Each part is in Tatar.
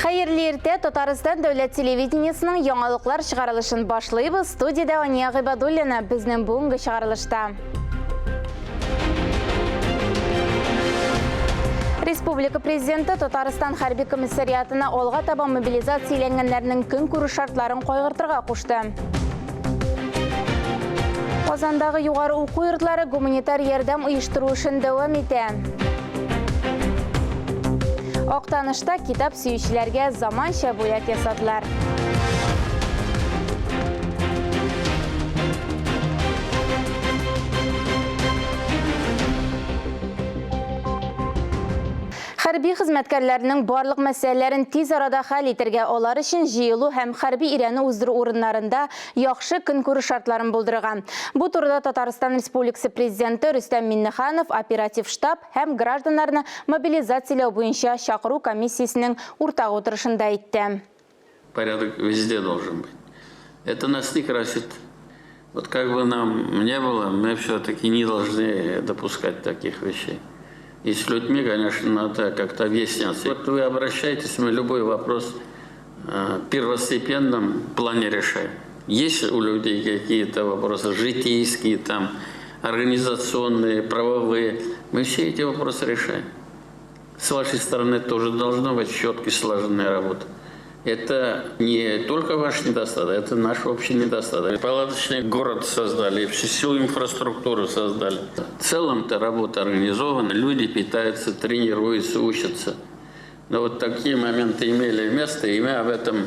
Хәерле иртә, Татарстан дәүләт телевидениесының яңалыклар чыгарылышын башлыйбыз. Студиядә Ания Гыйбадуллина безнең бүгенге чыгарылышта. Республика президенты Татарстан хәрби комиссариатына алга таба мобилизацияләнгәннәрнең көнкүреш шартларын кайгыртырга кушты. Казандагы югары уку йортлары гуманитар ярдәм оештыру эшен дәвам итә. Актанышта китап сөючеләргә заманча бүләк ясадылар. Хәрби хезмәткәрләрнең барлык мәсьәләләрен тиз арада хәл итергә, алар өчен җыелу һәм хәрби өйрәнү уздыру урыннарында яхшы көнкүреш шартларын булдырырга. Бу турыда Татарстан Республикасы Президенты Рөстәм Миңнеханов оператив штаб һәм гражданнарны мобилизацияләү буенча чакыру комиссиясенең уртак утырышында әйтте. Порядок везде должен быть. Это нас не красит. Вот как бы нам не было, мы все-таки не должны допускать таких вещей. И с людьми, конечно, надо как-то объясняться. Вот вы обращаетесь, мы любой вопрос в первостепенном плане решаем. Есть у людей какие-то вопросы житейские, там, организационные, правовые, мы все эти вопросы решаем. С вашей стороны тоже должна быть четко слаженная работа. Это не только ваш недостаток, это наш общий недостаток. Палаточный город создали, всю инфраструктуру создали. В целом-то работа организована, люди питаются, тренируются, учатся. Но вот такие моменты имели место, и мы об этом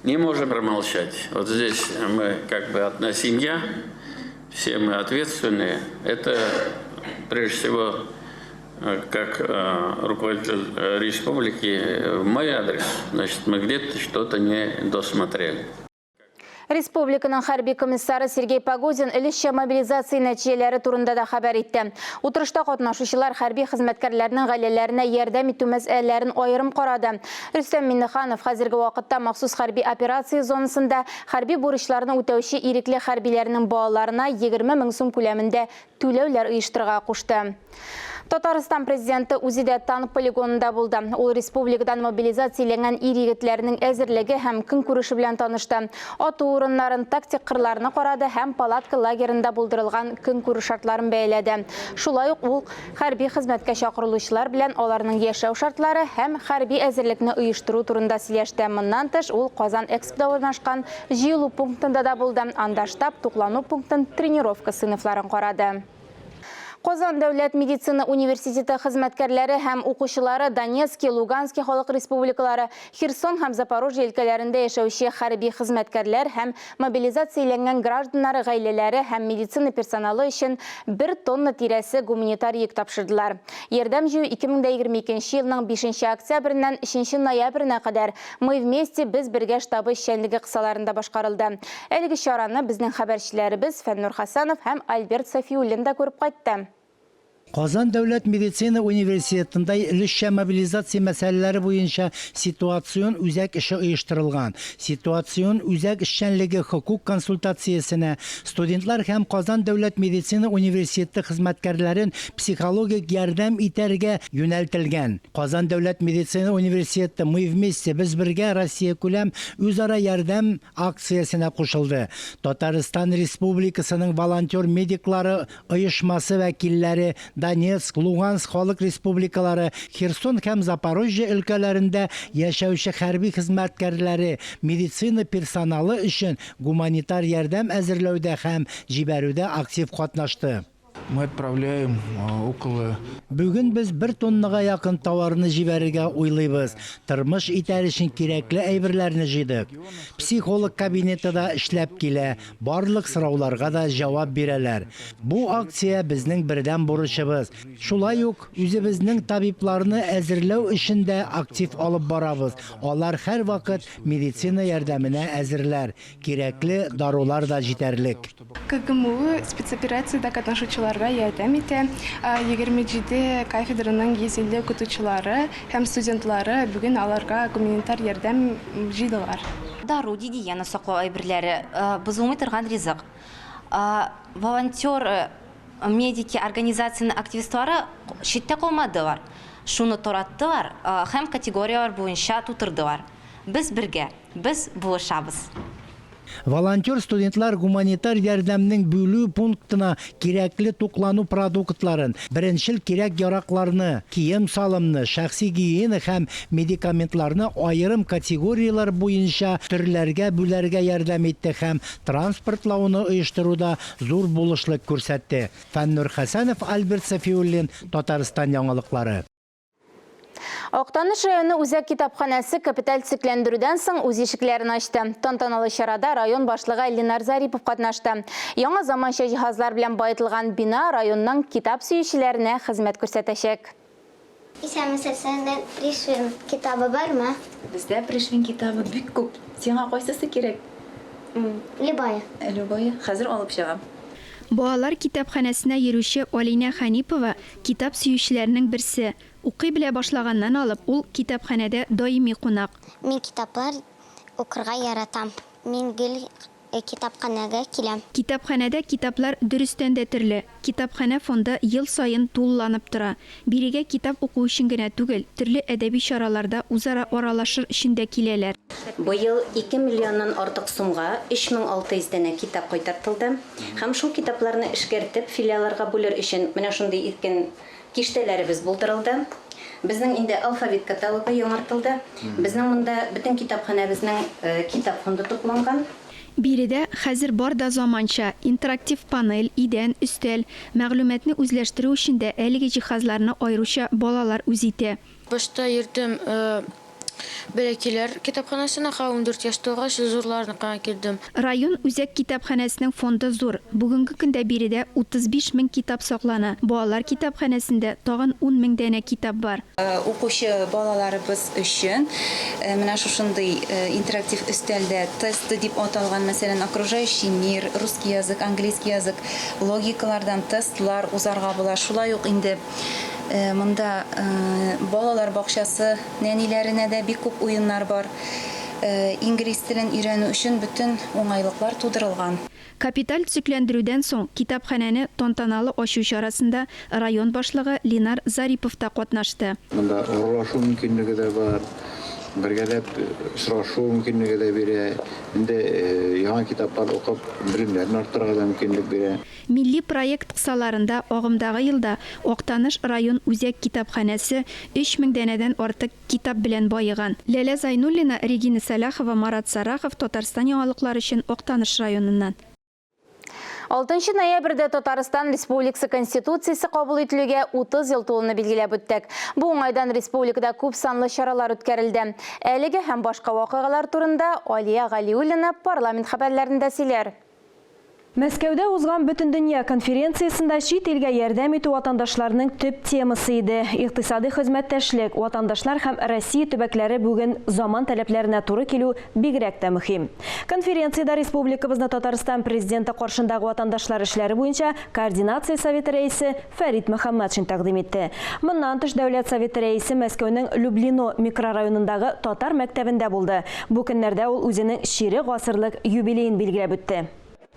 не можем промолчать. Вот здесь мы как бы одна семья, все мы ответственные. Это прежде всего как руководитель республики в мой адрес. Значит, мы где-то что-то не досмотрели. Республиканың хәрби комиссары Сергей Погодин өлешчә мобилизация нәтиҗәләре турында да хәбәр итте. Утырышта катнашучылар хәрби хезмәткәрләрнең гаиләләренә ярдәм итү мәсьәләләрен аерым карады. Рөстәм Миңнеханов хәзерге вакытта махсус хәрби операция зонасында хәрби бурычларны үтәүче ирекле хәрбиләрнең балаларына 20 мең сум күләмендә түләүләр оештырырга кушты. Татарстан президенты үзе дә танк полигонында булды. Ул республикадан мобилизацияләнгән ир-егетләрнең әзерлеге һәм көнкүреше белән танышты. Ату урыннарын, тактик кырларны карады һәм палатка лагерында булдырылган көнкүреш шартларын бәяләде. Шулай ук ул хәрби хезмәткә чакырылучылар белән аларның яшәү шартлары һәм хәрби әзерлекне оештыру турында сөйләште. Моннан тыш, ул Казан Экспода урнашкан җыелу пунктында да булды. Анда штаб, туклану пунктын, тренировка сыйныфларын карады. Казан дәүләт медицина университеты хезмәткәрләре һәм укучылары Донецки, Лугански халык республикалары, Херсон һәм Запорожье өлкәләрендә яшәүче хәрби хезмәткәрләр һәм мобилизацияләнгән гражданнар гаиләләре һәм медицина персоналы өчен бер тонна тирәсе гуманитар йөк тапшырдылар. Ярдәм җыю 2022 елның 5 октябреннән 3 ноябренә кадәр Мы вместе, без бергә штабы эшчәнлеге кысаларында башкарылды. Әлеге чараны безнең хәбәрчеләребез Фәннур Хәсәнов һәм Альберт Сафиуллин да күреп кайтты. Казан дәүләт медицина университетында өлешчә мобилизация мәсьәләләре буенча ситуацион үзәк эше оештырылган. Ситуацион үзәк эшчәнлеге хокук консультациясенә, студентлар һәм Казан дәүләт медицина университеты хезмәткәрләрен психологик ярдәм итәргә юнәлтелгән. Казан дәүләт медицина университеты Мы вместе, Без бергә Россиякүләм үзара ярдәм акциясенә кушылды. Татарстан Республикасының волонтер медиклары оешмасы вәкилләре Донецк, Луганск халык республикалары, Херсон һәм Запорожье өлкәләрендә яшәүче хәрби хезмәткәрләре, медицина персоналы өчен гуманитар ярдәм әзерләүдә һәм җибәрүдә актив катнашты. Мы отправляем около. Бүген без бер тоннага якын товарны җибәрергә уйлыйбыз. Тормыш итәр өчен кирәкле әйберләрне җыйдык. Психолог кабинеты да эшләп килә, барлык сорауларга да җавап бирәләр. Бу акция безнең бердәм бурычыбыз. Шулай ук үзебезнең табибларны әзерләү эшен дә актив алып барабыз. Алар һәрвакыт медицина ярдәменә әзерләр. Кирәкле дарулар да җитәрлек. КГМУ спецоперациядә катнашучыларга ярдәм итә. 27 кафедраның 150 укытучылары һәм студентлары бүген аларга гуманитар ярдәм җыйдылар. Дару, гигиена саклау әйберләре, бозылмый торган ризык. Волонтер медики организациянең активистлары читтә калмадылар. Шуны тараттылар һәм категорияләр буенча тутырдылар. Без бергә, без булышабыз! Волонтер студентлар гуманитар ярдәмнең бүлү пунктына кирәкле туклану продуктларын, беренчел кирәк-яракларны, кием-салымны, шәхси гигиена һәм медикаментларны аерым категорияләр буенча төрләргә бүләргә ярдәм итте һәм транспортлауны оештыруда зур булышлык күрсәтте. Фәннур Хәсәнов, Альберт Сафиуллин, Татарстан яңалыклары. Актаныш районы үзәк китапханәсе капиталь төзекләндерүдән соң үз ишекләрен ачты. Тантаналы чарада район башлыгы Ленар Зарипов катнашты. Яңа заманча җиһазлар белән баетылган бина районның китап сөючеләренә хезмәт күрсәтәчәк. Исәнмесез, сездә Пришвин китабы бармы? Бездә Пришвин китабы бик күп. Сиңа кайсысы кирәк? Любая. Любая. Хәзер алып чыгам. Балалар китапханәсенә йөрүче Алинә Хәнипова, китап сөючеләрнең берсе. Укый белә башлаганнан алып, ул китапханәдә даими кунак. Мин китаплар укырга яратам. Мин гел китапханәгә киләм. Китапханәдә китаплар дөрестән дә төрле. Китапханә фонды ел саен тулыланып тора. Бирегә китап уку өчен генә түгел, төрле әдәби чараларда үзара аралашыр өчен дә киләләр. Быел ике миллионнан артык сумга 3600 данә китап кайтартылды. Һәм шул китапларны эшкәртеп, филиалларга бүлер өчен менә шундый иркен киштәләребез булдырылды. Безнең инде алфавит каталогы яңартылды. Безнең монда бөтен китапханәбезнең китап фонды тупланган. Биредә хәзер бар да заманча, интерактив панель, идән, өстәл. Мәгълүматны үзләштерү өчен дә әлеге җиһазларны аеруча балалар үз итә. Башта йөрдем Бәләкиләр китапханәсенә, һәм 14 яшь тулгач, зурларныкына килдем. Район үзәк китапханәсенең фонды зур. Бүгенге көндә биредә 35 мең китап саклана. Балалар китапханәсендә тагын ун мең данә китап бар. Укучы балаларыбыз өчен менә шушындый интерактив өстәлдә тесты дип аталган, мәсәлән, Окружающий мир, Русский язык, Английский язык, логикалардан тестлар узарга була. Шулай ук инде монда балалар бакчасы нәниләренә дә бик күп уеннар бар. Инглиз телен өйрәнү өчен бөтен уңайлыклар тудырылган. Капиталь төзекләндерүдән соң китапханәне тантаналы ачу чарасында район башлыгы Ленар Зарипов та катнашты. Монда аралашу мөмкинлеге дә бар, бергәләп очрашу мөмкинлеге дә бирә, инде яңа китаплар укып, белемнәрен арттырырга да мөмкинлек бирә. Милли проект кысаларында агымдагы елда Актаныш район үзәк китапханәсе 3000 данәдән артык китап белән баеган. Ләлә Зайнуллина, Регина Сәлахова, Марат Сарахов, Татарстан яңалыклары өчен Актаныш районыннан. Алтынчы ноябрьдә Татарстан Республикасы Конституциясе кабул ителүгә 30 ел тулуны билгеләп үттек. Бу уңайдан республикада күп санлы чаралар үткәрелде. Әлеге һәм башка вакыйгалар турында Алия Галиуллина парламент хәбәрләрендә сөйләр. Мәскәүдә узган Бөтендөнья конференциясендә чит илгә ярдәм итү ватандашларның төп темасы иде. Икътисадый хезмәттәшлек, ватандашлар һәм Россия төбәкләре бүген заман таләпләренә туры килү бигрәк тә мөһим. Конференциядә республикабызны Татарстан Президенты каршындагы ватандашлар эшләре буенча Координация советы рәисе Фәрит Мөхәммәтшин тәкъдим итте. Моннан тыш, Дәүләт Советы рәисе Мәскәүнең Люблино микрорайонындагы татар мәктәбендә булды. Бу көннәрдә ул үзенең чирек гасырлык юбилеен билгеләп үтте.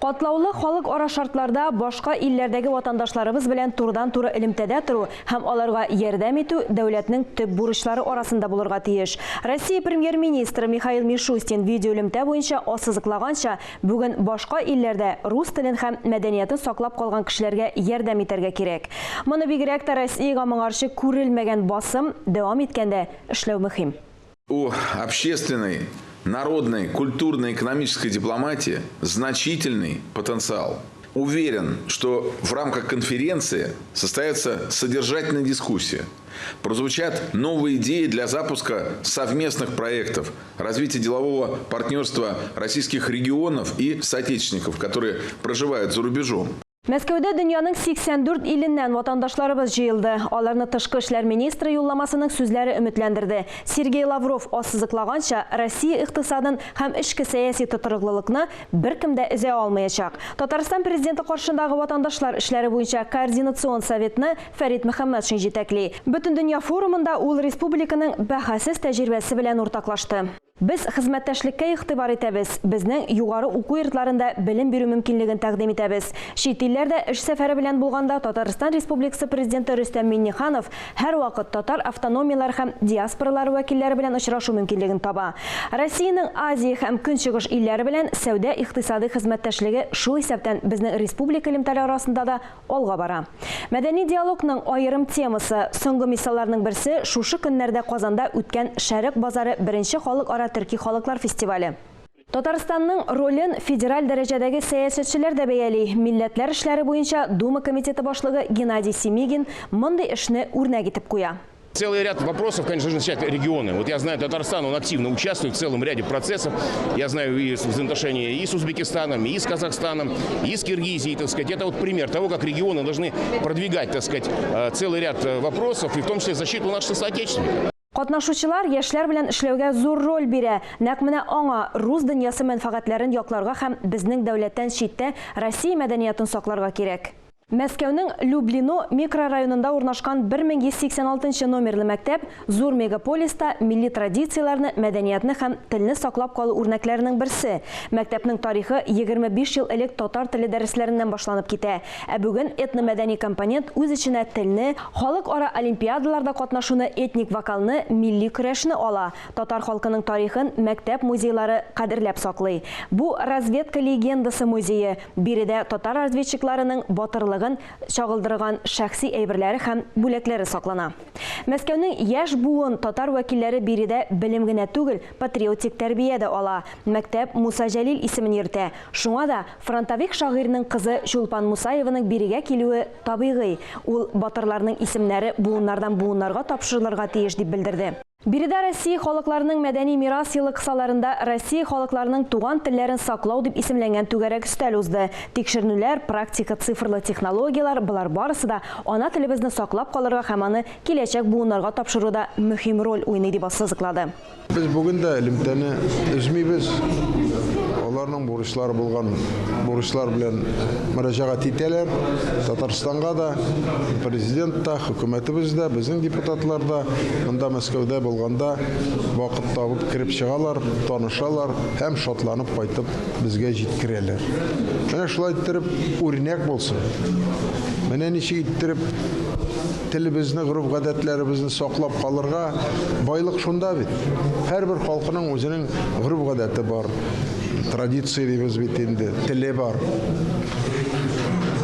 Катлаулы халыкара шартларда башка илләрдәге ватандашларыбыз белән турыдан-туры элемтәдә тору һәм аларга ярдәм итү дәүләтнең төп бурычлары арасында булырга тиеш. Россия Премьер-министры Михаил Мишустин видеоэлемтә буенча ассызыклаганча, бүген башка илләрдә рус телен һәм мәдәниятен саклап калган кешеләргә ярдәм итәргә кирәк. Моны бигрәк тә Россиягә моңарчы күрелмәгән басым дәвам иткәндә эшләү мөһим. У общественной, народной, культурной, экономической дипломатии значительный потенциал. Уверен, что в рамках конференции состоится содержательная дискуссия. Прозвучат новые идеи для запуска совместных проектов, развития делового партнерства российских регионов и соотечественников, которые проживают за рубежом. Мәскәүдә дөньяның 84 иленнән ватандашларыбыз җыелды. Аларны тышкы эшләр министры юлламасының сүзләре өметләндерде. Сергей Лавров ассызыклаганча, Россия икътисадын һәм эчке сәяси тотрыклылыкны беркем дә өзә алмаячак. Татарстан Президенты каршындагы ватандашлар эшләре буенча координацион советны Фәрит Мөхәммәтшин җитәкли. Бөтендөнья форумында ул республиканың бәһасез тәҗрибәсе белән уртаклашты. Без хезмәттәшлеккә игътибар итәбез, безнең югары уку йортларында белем бирү мөмкинлеген тәкъдим итәбез. Чит илләрдә эш сәфәре белән булганда Татарстан Республикасы Президенты Рөстәм Миңнеханов һәрвакыт татар автономияләре һәм диаспоралары вәкилләре белән очрашу мөмкинлеген таба. Россиянең Азия һәм Көнчыгыш илләре белән сәүдә-икътисадый хезмәттәшлеге, шул исәптән безнең республика элемтәләре арасында да алга бара. Мәдәни диалогның аерым темасы, соңгы мисалларның берсе, шушы көннәрдә Казанда үткән Шәрык базары беренче халыкара төрки халыклар фестивале. Татарстанның ролен федераль дәрәҗәдәге сәясәтчеләр дә бәяли. Милләтләр эшләре буенча Дума комитеты башлыгы Геннадий Семигин мондый эшне үрнәк итеп куя. Целый ряд вопросов, конечно, нужно решать регионы. Вот я знаю, Татарстан, он активно участвует в целом ряде процессов. Я знаю и взаимоотношения и с Узбекистаном, и с Казахстаном, и с Киргизией, так сказать. Это вот пример того, как регионы должны продвигать, так сказать, э, целый ряд э, вопросов, и в том числе защиту наших соотечественников. Катнашучылар яшьләр белән эшләүгә зур роль бирә. Нәкъ менә аңа рус дөньясы мәнфәгатьләрен якларга һәм безнең дәүләттән читтә Россия мәдәниятын сакларга кирәк. Мәскәүнең Люблино микрорайонында урнашкан 1186 нчы номерлы мәктәп зур мегаполиста милли традицияләрне, мәдәниятне һәм телне саклап калу үрнәкләренең берсе. Мәктәпнең тарихы 25 ел элек татар теле дәресләреннән башланып китә. Ә бүген этномәдәни компонент үз эченә телне, халыкара олимпиадаларда катнашуны, этник вокалны, милли көрәшне ала. Татар халкының тарихын мәктәп музейлары кадерләп саклый. Бу Разведка легендасы музее. Биредә татар разведчикларының батырлыгын чагылдырган шәхси әйберләре һәм бүләкләре саклана. Мәскәүнең яшь буын татар вәкилләре биредә белем генә түгел, патриотик тәрбия дә ала. Мәктәп Муса Җәлил исемен йөртә. Шуңа да фронтовик шагыйрьнең кызы Чулпан Мусаеваның бирегә килүе табигый. Ул батырларның исемнәре буыннардан буыннарга тапшырылырга тиеш, дип белдерде. Биредә Россия халыкларының мәдәни мирас елы кысаларында Россия халыкларының туган телләрен саклау дип исемләнгән түгәрәк өстәл узды. Тикшеренүләр, практика, цифрлы технологияләр, болар барысы да ана телебезне саклап калырга һәм аны киләчәк буыннарга тапшыруда мөһим роль уйный, дип ассызыклады. Без бүген дә элемтәне өзмибез. Аларның бурычлары булган бурычлар белән мөрәҗәгать итәләр. Татарстанга да, президент та, хөкүмәтебез дә, безнең депутатлар да монда Мәскәүдә булганда вакыт табып кереп чыгалар, танышалар һәм шатланып кайтып безгә җиткерәләр. Менә шулай иттереп үрнәк булсын. Менә ничек иттереп телебезне, гореф-гадәтләребезне саклап калырга, байлык шунда бит. Һәрбер халкының үзенең гореф-гадәте бар, традиция дибез бит инде, теле бар.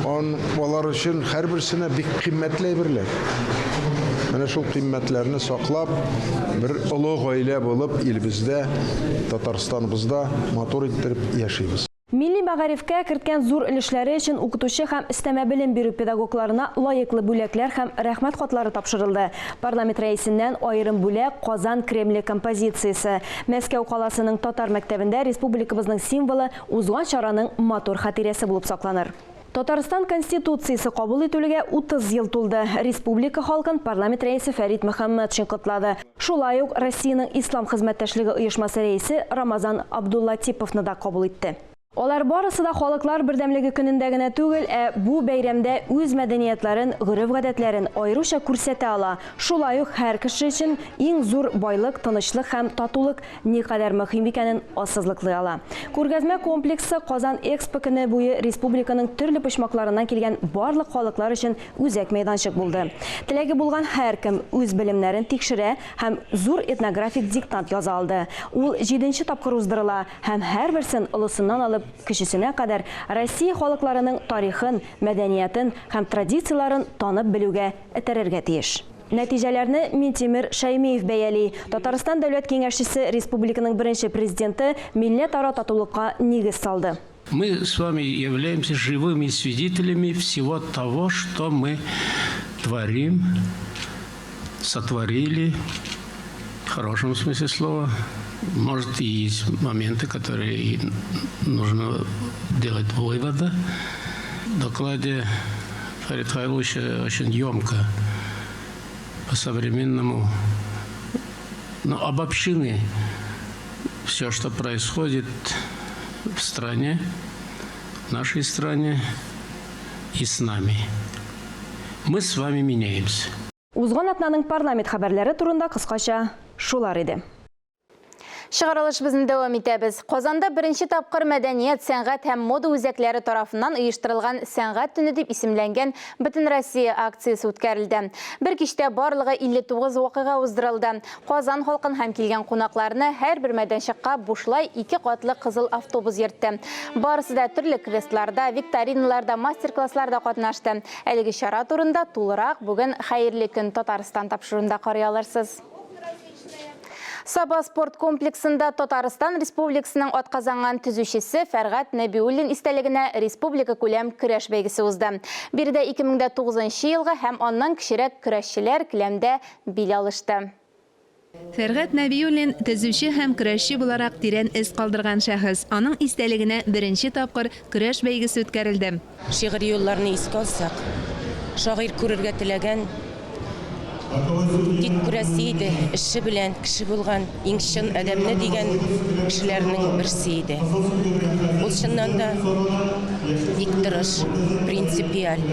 Он, алар өчен һәрберсенә бик кыйммәтле әйберләр. Менә шул кыйммәтләрне саклап, бер олы гаилә булып илебездә, Татарстаныбызда матур иттереп яшибез. Милли мәгарифкә керткән зур өлешләре өчен укытучы һәм өстәмә белем бирү педагогларына лаеклы бүләкләр һәм Рәхмәт хатлары тапшырылды. Парламент Рәисеннән аерым бүләк, Казан Кремле композициясе. Мәскәү каласының татар мәктәбендә республикабызның символы узган чараның матур хатирәсе булып сакланыр. Татарстан Конституциясе кабул ителүгә 30 ел тулды. Республика халкын парламент рәисе Фәрит Мөхәммәтшин котлады. Шулай ук Россиянең Ислам хезмәттәшлеге оешмасы рәисе Рамазан Абдуллатиповны да кабул итте. Алар барысы да Халыклар бердәмлеге көнендә генә түгел, ә бу бәйрәмдә үз мәдәниятларын, гореф-гадәтләрен аеруча күрсәтә ала. Шулай ук һәр кеше өчен иң зур байлык, тынычлык һәм татулык никадәр мөһим икәнен ассызлыклый ала. Күргәзмә комплексы Казан Экспо көне буе республиканың төрле почмакларыннан килгән барлык халыклар өчен үзәк мәйданчык булды. Теләге булган һәркем үз белемнәрен тикшерә һәм зур этнографик диктант яза алды. Ул җиденче тапкыр уздырыла һәм һәрберсен олысыннан алып кечесенә кадәр Россия халыкларының тарихын, мәдәниятын һәм традицияләрен танып белүгә этәрергә тиеш. Нәтиҗәләрне Минтимер Шәймиев бәяли. Татарстан Дәүләт Киңәшчесе, республиканың беренче президенты милләтара татулыкка нигез салды. Мы с вами являемся живыми свидетелями всего того, что мы творим, сотворили, в хорошем смысле слова. Может, и есть моменты, которые нужно делать выводы. В докладе Фарида Хайловича очень емко по-современному, но обобщены все, что происходит в стране, в нашей стране и с нами. Мы с вами меняемся. Узган атнаның парламент хәбәрләре турында кыскача шулар иде. Чыгарылышыбызны дәвам итәбез. Казанда беренче тапкыр мәдәният, сәнгать һәм мода үзәкләре тарафыннан оештырылган Сәнгать төне дип исемләнгән Бөтенроссия акциясе үткәрелде. Бер кичтә барлыгы 59 вакыйга уздырылды. Казан халкын һәм килгән кунакларны һәрбер мәйданчыкка бушлай ике катлы кызыл автобус йөртте. Барысы да төрле квестларда, викториналарда, мастер-классларда катнашты. Әлеге чара турында тулырак бүген Хәерле көн, Татарстан тапшыруында карый алырсыз. Саба спорт комплексында Татарстан Республикасының атказанган төзүчесе Фәргать Нәбиуллин истәлегенә республика күләм көрәш бәйгесе узды. Биредә 2009 елгы һәм аннан кечерәк көрәшчеләр келәмдә бил алышты. Фәргать Нәбиуллин, төзүче һәм көрәшче буларак тирән эз калдырган шәхес. Аның истәлегенә беренче тапкыр көрәш бәйгесе үткәрелде. Шигъри юлларны искә алсак, шагыйрь күрергә теләгән, тик күрәсе иде, эше белән кеше булган иң чын адәмне дигән кешеләрнең берсе иде. Ул чыннан да бик тырыш, принципиаль.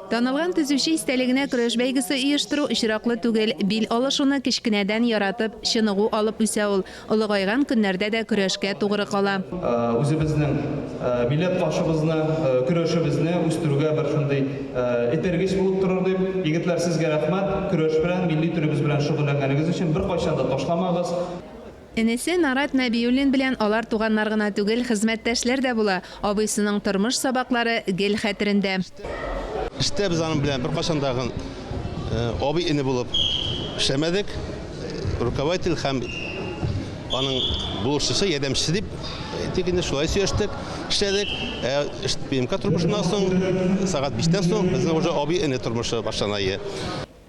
Танылган төзүче истәлегенә көрәш бәйгесе оештыру очраклы түгел. Бил алышуны кечкенәдән яратып, чыныгу алып үсә ул. Олыгайган көннәрдә дә көрәшкә тугры кала. Үзебезнең милләт башыбызны, көрәшебезне үстерүгә бер шундый этәргеч булып торыр дип. Егетләр, сезгә рәхмәт, көрәш белән, милли төребез белән шөгыльләнгәнегез өчен, беркайчан да ташламагыз. Энесе Нарат Нәбиуллин белән алар туганнар гына түгел, хезмәттәшләр дә була. Абыйсының тормыш сабаклары гел хәтерендә. Эштә без аның белән беркайчан да абый-эне булып эшләмәдек. Руководитель һәм аның булышчысы, ярдәмчесе дип әйтик инде, шулай сөйләштек, эшләдек. Ә ПМК тормышыннан соң, сәгать биштән соң безнең уже абый-эне тормышы башлана ие.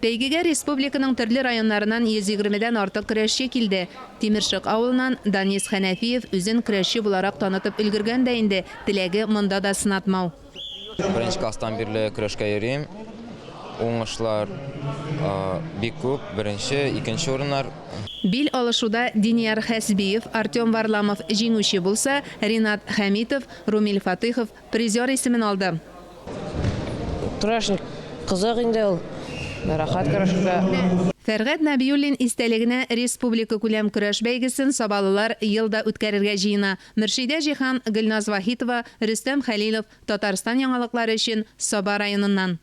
Бәйгегә республиканың төрле районнарыннан 120 дән артык көрәшче килде. Тимершык авылыннан Данис Хәнәфиев үзен көрәшче буларак танытып өлгергән дә инде, теләге монда да сынатмау. Беренче класстан бирле көрәшкә йөрим. Уңышлар бик күп, беренче, икенче урыннар. Бил алышуда Динияр Хәсбиев, Артем Варламов җиңүче булса, Ринат Хәмитов, Румил Фатыйхов призер исемен алды. Көрәш кызык инде ул, рәхәт көрәшергә. Фәргать Нәбиуллин истәлегенә республикакүләм көрәш бәйгесен сабалылар ел да үткәрергә җыена. Мөршидә Җиһан, Гөлназ Вахитова, Рөстәм Хәлилов, Татарстан яңалыклары өчен Саба районыннан.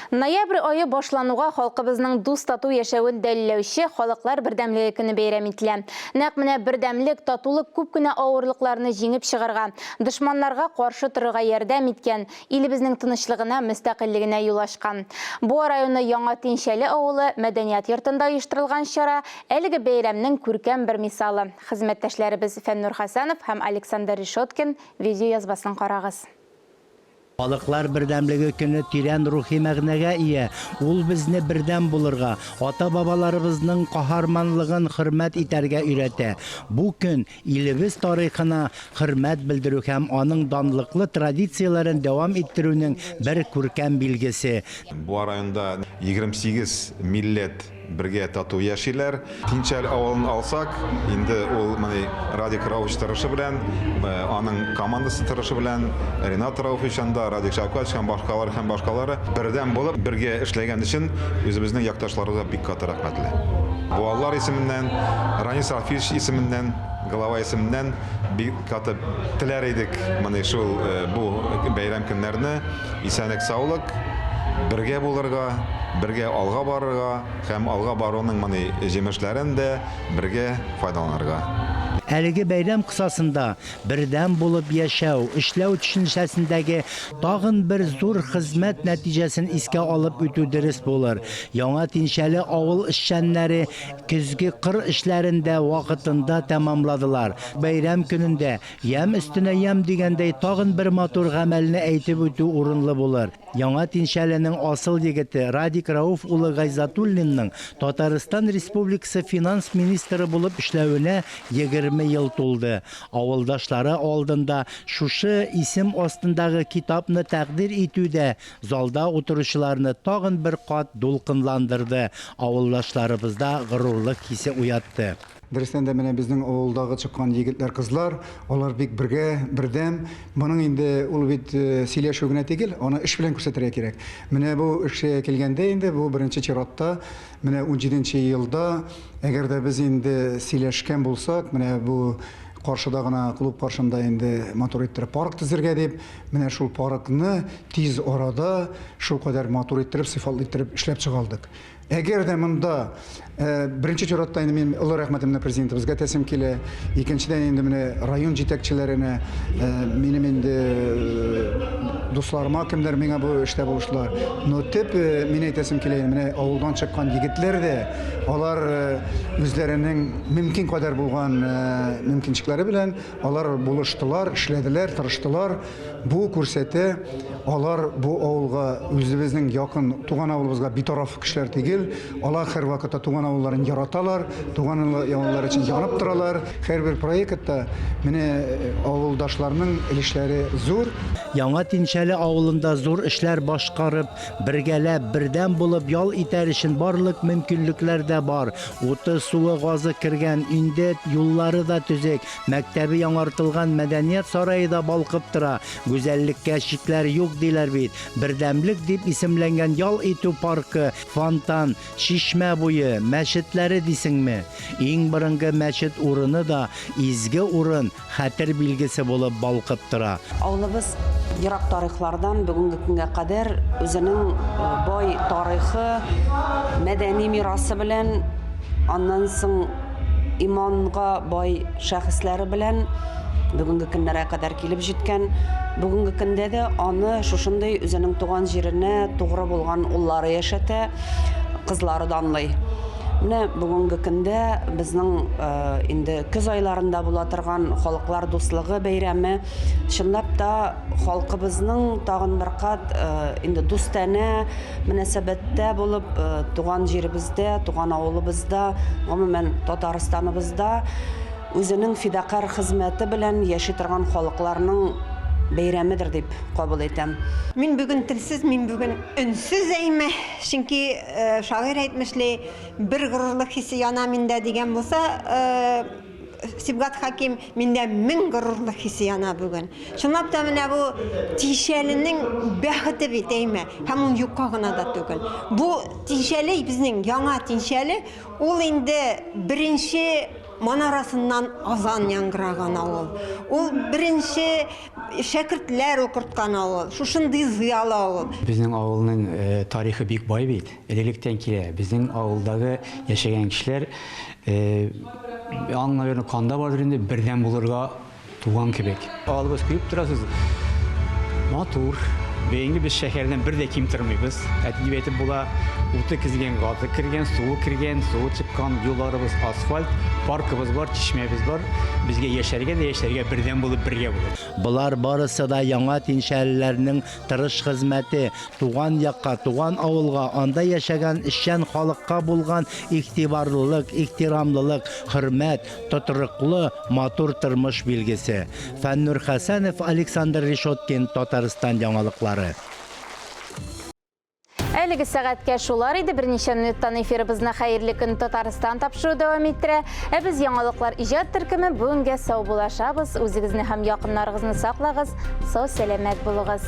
Ноябрь ае башлануга халкыбызның дус-тату яшәвен дәлилләүче Халыклар бердәмлеге көне бәйрәм ителә. Нәкъ менә бердәмлек, татулык күп кенә авырлыкларны җиңеп чыгарга, дошманнарга каршы торырга ярдәм иткән, илебезнең тынычлыгына, мөстәкыйльлегенә юл ачкан. Буа районы Яңа Тинчәле авылы мәдәният йортында оештырылган чара, әлеге бәйрәмнең күркәм бер мисалы. Хезмәттәшләребез Фәннур Хәсәнов һәм Александр Решеткин видеоязмасын карагыз. Халыклар бердәмлеге көне тирән рухи мәгънәгә ия. Ул безне бердәм булырга, ата-бабаларыбызның каһарманлыгын хөрмәт итәргә өйрәтә. Бу көн, илебез тарихына хөрмәт белдерү һәм аның данлыклы традицияләрен дәвам иттерүнең бер күркәм билгесе. Буа районында 28 милләт Бергә тату яшиләр. Тинчәл авылын алсак, инде ул менә Радик Рауфович тырышы белән, аның командасы тырышы белән, Ренат Рауфович анда, Радик Шәүкәтович һәм башкалар һәм башкалары бердәм булып, бергә эшләгән өчен үзебезнең якташларыбызга бик каты рәхмәтле. Буалылар исеменнән, Ранис Рафилович исеменнән, глава исеменнән бик каты теләр идек менә шул бу бәйрәм көннәрне исәнлек-саулык, бергә булырга, бергә алга барырга һәм алга баруның мондый җимешләрен дә бергә файдаланырга. Әлеге бәйрәм кысасында бердәм булып яшәү, эшләү төшенчәсендәге тагын бер зур хезмәт нәтиҗәсен искә алып үтү дөрес булыр. Яңа Тинчәле авыл эшчәннәре көзге кыр эшләрен дә вакытында тәмамладылар. Бәйрәм көнендә Ямь өстенә ямь дигәндәй, тагын бер матур гамәлне әйтеп үтү урынлы булыр. Яңа Тинчәленең асыл егете Радик Рәүф улы Гайзатуллинның Татарстан Республикасы финанс министры булып эшләвенә 20 ел тулды. Авылдашлары алдында шушы исем астындагы китапны тәкъдир итү дә залда утыручыларны тагын бер кат дулкынландырды, авылдашларыбызда горурлык хисе уятты. Дөрестән дә, менә безнең авылдагы чыккан егетләр-кызлар, алар бик бергә, бердәм. Моның инде ул бит сөйләшү генә түгел, аны эш белән күрсәтергә. күрсәтергә кирәк. Менә бу эшкә килгәндә инде, бу беренче чиратта, менә унҗиденче елда, әгәр дә без инде сөйләшкән булсак, менә бу каршыда гына, клуб каршында инде матур иттереп парк төзергә дип, менә шул паркны тиз арада шулкадәр матур иттереп, сыйфатлы иттереп эшләп чыга алдык. Әгәр дә монда беренче чиратта инде мин олы рәхмәтемне президентыбызга әйтәсем килә. Икенчедән инде менә район җитәкчеләренә, минем инде дусларыма кемнәр миңа бу эштә булыштылар. Но төп мин әйтәсем килә инде менә авылдан чыккан егетләр дә, алар үзләренең мөмкин кадәр булган мөмкинчекләре белән алар булыштылар, эшләделәр, тырыштылар. Бу күрсәтә, алар бу авылга, үзебезнең якын туган авылыбызга битараф кешеләр түгел. Алар һәрвакытта туган авылларын яраталар, туган авыллары өчен янып торалар. Һәрбер проектта менә авылдашларның өлешләре зур. Яңа Тинчәле авылында зур эшләр башкарып, бергәләп, бердәм булып ял итәр өчен барлык мөмкинлекләр дә бар. Уты, суы, газы кергән, инде юллары да төзек. Мәктәбе яңартылган, мәдәният сарае да балкып тора. Гүзәллеккә чикләр юк, диләр бит. Бердәмлек дип исемләнгән ял итү паркы, фонтан, чишмә буе, мәчетләре дисеңме? Иң борынгы мәчет урыны да изге урын, хәтер билгесе булып балкып тора. Авылыбыз ерак тарихлардан бүгенге көнгә кадәр үзенең бай тарихы, мәдәни мирасы белән, аннан соң Иманга бай шәхесләре белән бүгенге көннәргә кадәр килеп җиткән. Бүгенге көндә дә аны шушындый үзенең туган җиренә тугры булган уллары яшәтә, кызлары данлый. Менә бүгенге көндә безнең э, инде көз айларында була торган халыклар дуслыгы бәйрәме чынлап та халкыбызның тагын бер кат э, инде дустанә мөнәсәбәттә булып, туган җиребездә, туган авылыбызда, гомумән, Татарстаныбызда үзенең фидакарь хезмәте белән яши торган халыкларның бәйрәмедер дип кабул итәм. Мин бүген телсез, мин бүген өнсез әйме, чөнки шагыйрь әйтмешли, бер горурлык хисе яна миндә дигән булса, Сибгат Хәким, миндә мең горурлык хисе яна бүген. Чынлап та менә бу Тинчәленең бәхете бит, әйме? Һәм ул юкка гына да түгел. Бу Тинчәле, безнең яңа Тинчәле, ул инде беренче манарасыннан азан яңгыраган авыл. Ул беренче шәкертләр укырткан авыл, шушындый зыялы авыл. Безнең авылның тарихы бик бай бит. Элек-электән килә. Безнең авылдагы яшәгән кешеләр, аның, наверное, канда бардыр инде, бердәм булырга туган кебек. Авылыбыз күреп торасыз, матур. Бәйге без шәһәрдән бер дә ким тормыйбыз. Әти дип әйтеп була, уты кизгән, газы кергән, суы кергән, суы чыккан, юлларыбыз асфальт, паркыбыз бар, чишмәбез бар. Безгә яшәргә дә яшәргә бердәм булып, бергә булып. Болар барысы да яңа тинчәлеләрнең Тырыш хезмәте, туган якка, туган авылга, анда яшәгән эшчән халыкка булган игътибарлылык, ихтирамлылык, хөрмәт, тотрыклы, матур тормыш билгесе. Фәннур Хәсәнов, Александр Решеткин, Татарстан яңалыклары. Әлеге сәгатькә шулар иде. Берничә минуттан эфирыбызны Хәерле көн Татарстан тапшыру дәвам иттерә. Ә без яңалыклар иҗат төркеме бүгенгә саубуллашабыз. Үзегезне һәм якыннарыгызны саклагыз. Сау сәламәт булыгыз.